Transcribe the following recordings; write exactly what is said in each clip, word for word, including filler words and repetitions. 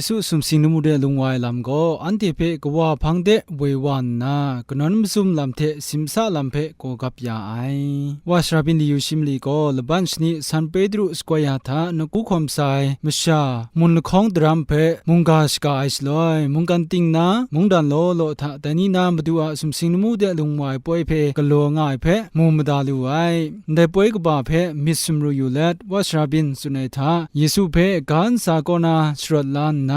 Yesu sumsing lamu de lung wa ai lam gaw, anhte hpe kawa hpang de woi wa nna, kanawn mazum lam hte simsa lam hpe gaw gap ya ai. Wa sara byin layu shi mali gaw, laban shani San Petru sakoi ya hta nawku hkawm sa ai masha, mun lahkawng daram hpe mungga shaga ai shaloi, mungkan ting na, mungdan law law hta dai ni na Madu a sumsing lamu de lung wa ai poi hpe galaw nga ai hpe mu mada lu ai. Ndai poi kaba hpe myit sumru yu let, wa sara byin tsun ai hta, Yesu hpe ga ntsa kaw na sharawt la nna,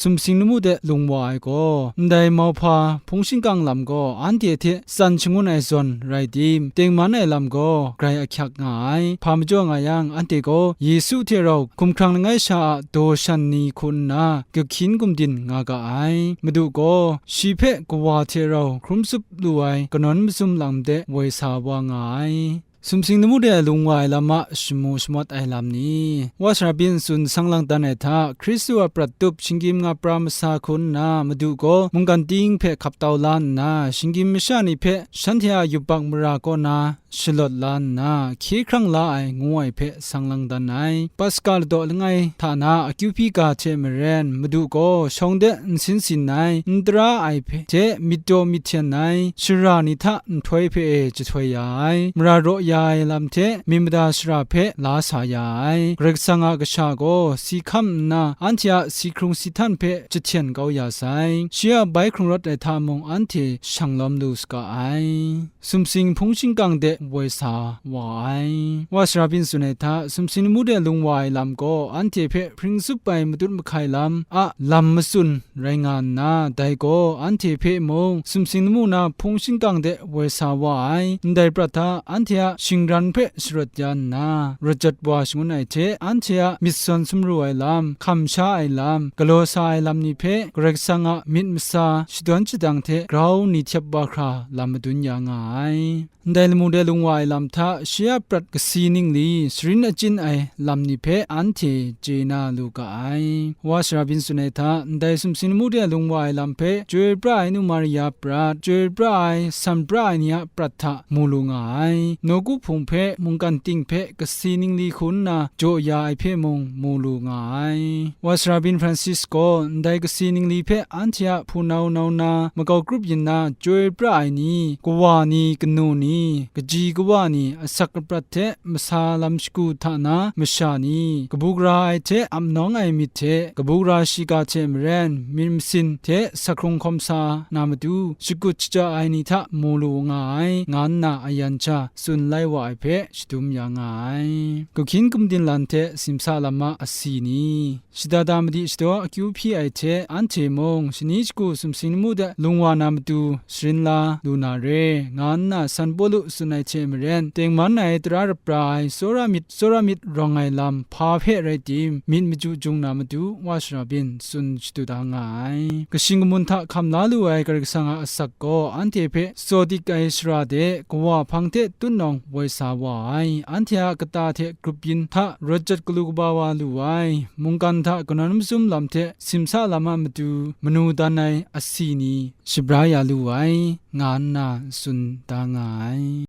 sumsing lamu de lung wa ai gaw, ndai mauhpa hpung shingkang lam gaw anhte hte tsan shangun ai zawn rai tim, tengman ai lam gaw grai ahkyak nga ai. Hpa majaw nga yang, anhte gaw Yesu hte rau hkumhkrang langai sha a daw shan ni hku nna, kahkyin gumdin nga ga ai. Madu gaw shi hpe kawa hte rau hkrum tsup lu ai kanawn mazum lam de woi sa wa nga ai. Sumsing lamu de lung wa ai lam a shamu shamawt ai lam ni? Wa sara byin tsun sang lang dan ai hta, Hkristu a prat tup shinggyim nga pra masa hku nna, Madu gaw mungkan ting hpe hkap tau la nna, shinggyim masha ni hpe shanhte a yubak mara kaw na shalawt la nna, hkye hkrang la ai, ngu ai hpe sang lang dan ai. Paska ladaw langai hta na akyu hpyi ga hte maren, Madu gaw shawng de n sin sin ai, n tara ai hpe hte myit daw myit hten ai, shara ni hta nhtoi hpe e jahtoi ya ai, mara raw ya ai lam hte myit mada shara hpe la sa ya ai. Karai Kasang a Kasha gaw si hkam nna, anhte a si hkrung si htan hpe jahten kau ya sai. Shi a bai hkrung rawt ai hta mung anhte shang lawm lu saga ai. Sumsing hpung shingkang de woi sa wa ai. Wa sara byin tsun ai hta, sumsing lamu de lung wa ai lam gaw, anhte hpe hpring tsup ai matut mahkai lam a lam matsun rai nga nna, dai gaw anhte hpe mung sumsing lamu na hpung shingkang de woi sa wa ai. Ndai prat hta anhte a shingran hpe sharawt ya nna, rawt jat wa shangun ai hte, anhte a myit sawn sumru ai lam, hkam sha ai lam, galaw sa ai lam ni hpe Karai Kasang a myit masa shadawn shadang hte grau ni htyep wa hkra lam madun ya nga ai. Ndai lamu de lung wa ai lam hta, shi a prat kasi ningli sharin achyin ai lam ni hpe anhte chye na lu ga ai. Wa sara byin tsun ai hta, ndai sumsing lamu de lung wa ai lam hpe, chyoi pra ai Nu Maria prat, chyoi pra ai, san pra ai ni a prat hta mu lu nga ai. Nawku hpung hpe, mungkan ting hpe kasi ningli hku nna jaw ya ai hpe mung mu lu nga ai. Wa sara byin Francis gaw ndai kasi ningli hpe anhte a hpunau nau na makau grup yin na chyoi pra ai ni, kawa ni, kanu ni, kaji kawa ni, asak aprat hte masa lam shagu hta na masha ni, kabu gara ai hte ap nawng ai myit hte, kabu gara shiga hte maren myit masin hte sa hkrung hkawm sa na matu, shakut shaja ai ni hta mu lu nga ai, nga nna ayan sha tsun lai wa ai hpe shadum ya nga ai. Kahkyin gumdin lan hte simsa lam a asi ni? Shada da madi shadaw akyu hpyi ai hte, anhte mung shani shagu sumsing lamu de lung wa na matu sharin la lu na re, nga nna San Pawlu tsun ai hte maren, tengman ai, tara rapra ai, tsawra myit, tsawra myit rawng ai lam hpa hpe rai tim, myit machyu jung na matu wa sara byin tsun shadu da nga ai. Kashing kamun hta hkam la lu ai Karai Kasang a asak gaw anhte hpe tsaw dik ai shara de kawa hpang hte tutnawng woi sa wa ai. Anhte a kata hte grup yin hta rawt jat galu kaba wa lu ai, mungkan hta kanawn mazum lam hte simsa lam a matu manu dan ai asi ni shabra ya lu ai, nga nna tsun da nga ai.